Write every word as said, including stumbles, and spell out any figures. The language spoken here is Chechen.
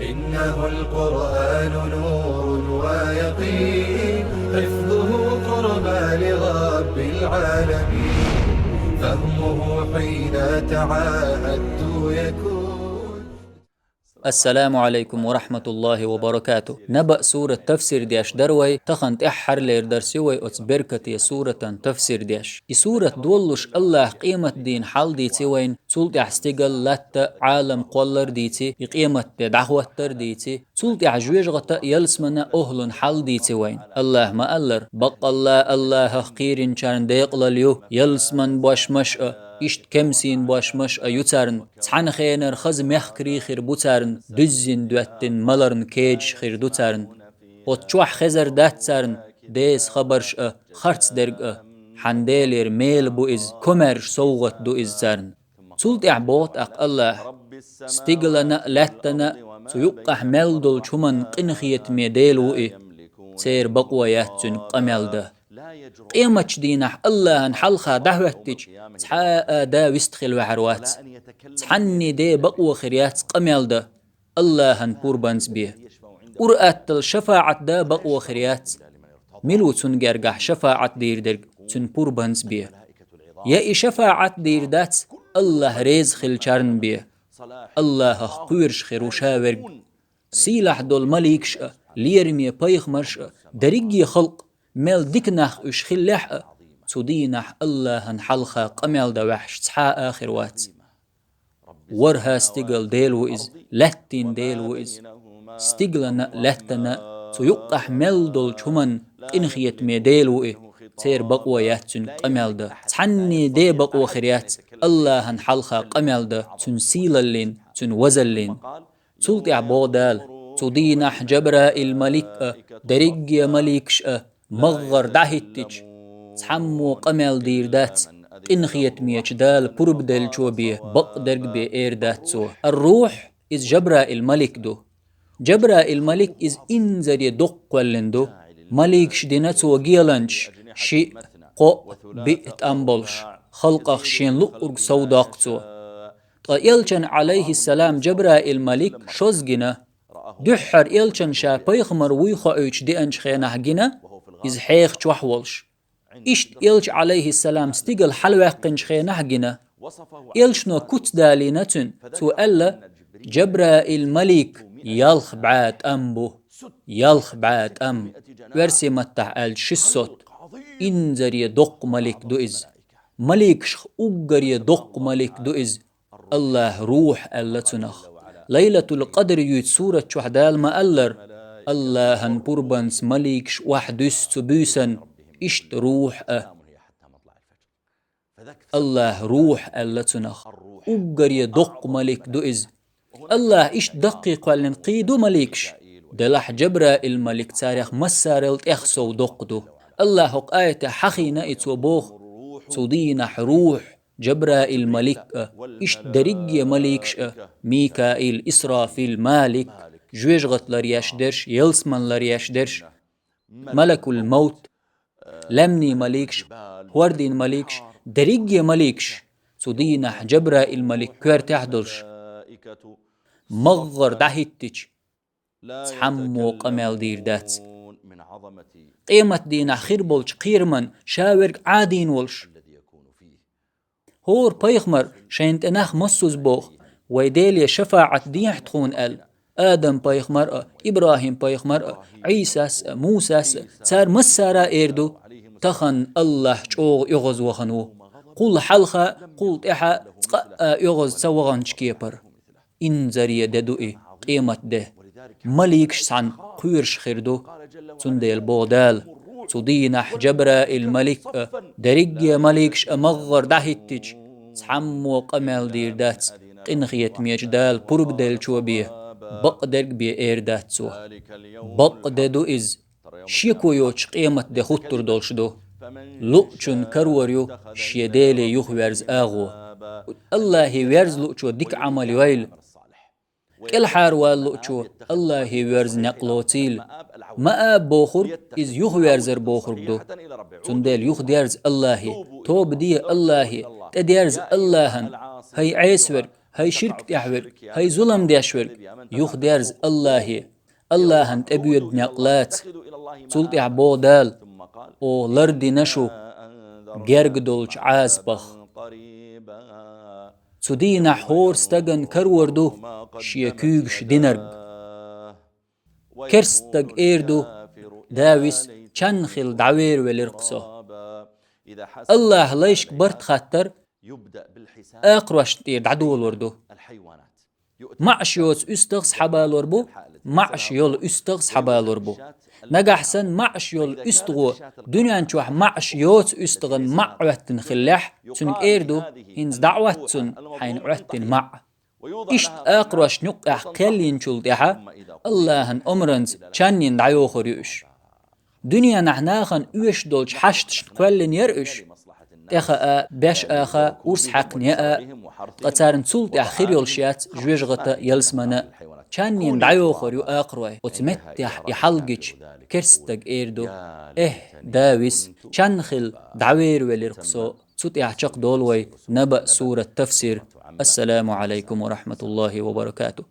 إنه القرآن نور ويقين، حفظه قربى لرب العالمين، فهمه حين تعاهدت يكون. Ассаламу Ӏалайкум ва рахьматуллахӀи ва баракатухӀ. Наба сурат тафсир деш дар вай, тахан тӀеххьарлера дарс ю вай оцу беркате суратан тафсир деш. И сурат доллуш АллахӀа къематдийнан хьал дийци вайна, цул тӀаьхьа стигал, латта, Ӏалам кхоллар дийци, и къематде дӀахӀоттар дийци, цул тӀаьхьа жоьжахатан а, ялсаманан а охӀлун хьал дийци вайна. АллахӀа ма-аллара: «Баккъалла АллахӀах кхийринчарна декъалалла ю, ялсаманин бошмаш а, иштта кемсийн бошмаш а ю царна. Цхьана хенара хаза мехкарий хир бу царна, дуьззина доьттина маларна кедаш хир ду царна. Оцу чохь хезар дац царна деса хабарш а, харц дерг а. Хьан Делера мела бу иза, комаьрша совгӀат ду иза царна». Цул тӀаьхьа боху тӀаккха АллахӀа: «Стигалана а, лаьттана а, цу юккъехь мел долчу хӀуманна къинхетаме Дела ву и. Церан бакъо яц цуьнга къамел дан». Къематчу дийнахь АллахӀан хьалха дӀахӀоьттича, цхьа а да вистхила ваьхьар вац. Цхьанний де бакъо хир яц къамел дан, АллахӀан пурбанца бен. Ур-атталла шафаӀат дан бакъо хир яц. Мила ву цунна гергахь шафаӀат дийр дерг, цуьнан пурбанца бен? Я и шафаӀат дийр дац АллахӀ реза хиллачарна бен? АллахӀах кхоьруш хир ву ша верг. Сийлахь долу маликаш а, лераме пайхамарш а, дерриге халкъ, мел дика нах уьш хиллехь а, цу дийнахь АллахӀан хьалха къамел дан ваьхьаш цхьа а хир вац. ВорхӀ стигал Дела ву иза, лаьттин Дела ву иза. Стигалана а, лаьттана а, цу юккъехь мел долчу хӀуманна къинхетаме Дела ву и, церан бакъо яц цуьнга къамел дан. Цхьанний де бакъо хир яц АллахӀан хьалха къамел дан, цуьнан сийлаллин, цуьнан вазаллин. Цул тӀаьхьа боху Дала: «Цу дийнахь Джабраил-малик а, дерриге маликаш а маггӀар дӀахӀиттича, цхьаммо къамел дийр дац, къинхетамечу Дала пурба деллачо бен, бакъдерг бен эр дац цо». Ар-Рухь, иза Джабраил-малик ду. Джабраил-малик иза инзаре доккха кхоьллина ду. Маликаш дина цо геланчаш, шиъ, кхоъ, биъ тӀам болуш, халкъах шен луъург совдоккху цо. Ткъа элчан, Ӏалайхиссалам, Джабраил-малик шозза гина. Дуьххьара элчан ша пайхамар вуй хоуьйтуш деанчу хенахь гина, иза хьеха чохь волуш. Иштта элча, Ӏалайхиссалам, стигала хьалаваьккхинчу хенахь гина. Элчано куц далийна цуьнан, цо аьлла: «Джабраил-малик ялх бӀе тӀам бу». Ялх бӀе тӀам. Оьрсийн маттахь аьлча, шестьсот. Инзаре доккха малик ду иза. Маликашх уггаре доккха малик ду иза. АллахӀа Рухь аьлла цунах. Лайлатул-Къадр юьйцу сурат чохь Дала ма-аллара: «АллахӀан пурбанца маликаш охьадуьссу цу буьйсанна, иштта Рухь а». АллахӀа Рухь аьлла цунах. Уггаре доккха малик ду иза. АллахӀа иштта даккхий кхоьллина кхин ду маликаш? Делахь Джабраил-малик царех массарел тӀех сов доккха ду. АллахӀа хӀокху аятехь хьахийна и, цо боху: «Цу дийнахь Рухь, Джабраил-малик а, иштта дерриге маликаш а, Микаил, Исрафил, Малик, жоьжахат ларъеш дерш, ялсаман ларъеш дерш, Малакул-Мовт, лаьмнийн маликаш, хӀордийн маликаш, дерриге маликаш, цу дийнахь Джабраил-малик коьртехь а долуш, маггӀар дӀахӀиттича, цхьаммо къамел дийр дац». Къематдийнахь хир болчу кхераман ша верг Ӏадийна волуш. ХӀора пайхамар шайна тӀе нах массуза боху: «Вай Деле шафаӀат дехьа тхуна», – аьлла. Адам-пайхамар а, ИбрахӀим-пайхамар а, Ӏийсас а, Мусас а, цара массара а эр ду: «Тахана АллахӀ чӀогӀа оьгӀазвахана ву. Кхул хьалха, кхул тӀаьхьа цкъа а оьгӀаз ца ваханчу кепара». Инзаре де ду и, къематде. Маликаш цхьаьна кхоьруш хир ду. Цундела боху Дала: «Цу дийнахь Джабраил-малик а, дерриге маликаш а маггӀар дӀахӀиттича, цхьаммо къамел дийр дац, къинхетамечу Дала пурба деллачо бен, бакъдерг бен эр дац цо». Бакъде ду иза. Шеко йоцуш къематде хӀуттур долуш ду. Луъучун карор ю шен Деле юхаверза агӀо. АллахӀе верза луучо дика Ӏамал йойла. КӀелхьарвала луучо АллахӀе верза некъ лоцийла. Ма аба бохург, иза юхаверзар бохург ду. Цундела юхадерза АллахӀе, тоба де АллахӀе, тӀедерза АллахӀан. ХӀай Ӏеса верг, ХӀай ширк тӀехь верг, хӀай зулам деш верг, юха дерза Аллахье, Аллахьан тӀебоьду некъ лаца. Цул тӀехь боху Дала: «Оха лардина шу герга долчу Ӏазапах». Цу дийнахь хӀора стагана карор ду шен куьйгаш динарг. Керста стаг эр ду: «Да вис, чан хилла дӀавер велира-кх со». Аллахьа лайшка барт хаттар акхарошна тӀера дӀадолор ду. МаӀаш йоцу уьстагӀ схьабалор бу, маӀаш йолу уьстагӀ схьабалор бу. Нагахь санна маӀаш йолу уьстагӀо дуьнен чохь маӀаш йоцу уьстагӀан маӀ Ӏоьттина хиллехь, цуьнга эр ду: «ХӀинца дӀа а Ӏотта цунна хьайна Ӏоьттина маӀ». Иштта акхарошна юккъехь кхел йинчул тӀаьхьа Аллахьан омранца чан йина дӀайохур ю уьш. Дуьненахь нахана оьшуш долчу хьашташна кхоьллина яра уьш. ТӀе хаа, беш аха, урс хьаькхна яа, ткъа царна цул тӀаьхьа хир йолуш яц жоьжахата, ялсамана. Чан йина дӀайохур ю акхарой. Оцу меттехь и хьал гича, керста стаг эр ду: «Эхь, да вис, чан хилла дӀавер велира-кх со». Цу тӀехь чекхдолу вай Наба сурат тафсир. Ассаламу Ӏалайкум ва рахьматуллахӀи ва баракатухӀ.